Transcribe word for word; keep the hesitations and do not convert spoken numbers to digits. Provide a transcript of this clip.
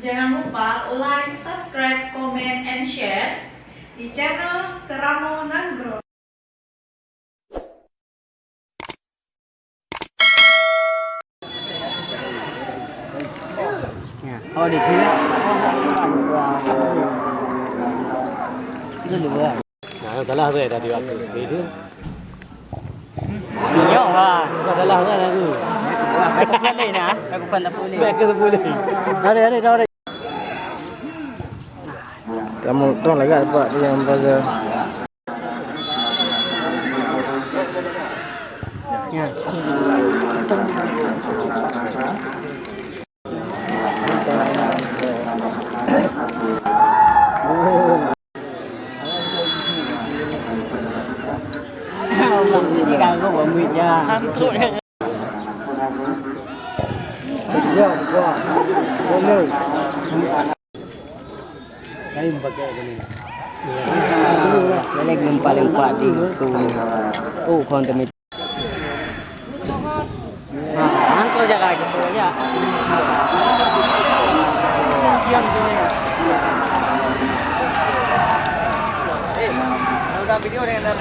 Jangan lupa like, subscribe, comment, and share di channel Seuramoe Nanggroe. Ya, oh, di sini. Itu dua. Nah, salah saya tadi waktu. Itu. Nyoe lah. Bukan salah kan aku. Aku pun boleh nah. Aku pun tak boleh. Baik ke boleh? Ada, ada, ada. Kamu tong lagak sebab dia yang belajar. Ya. Lain pakai apa ni? Ini yang paling kuat di tu. Oh, konten itu. Ha, hantar je lagi tu je. Diam tu. Eh, kalau dah video dengan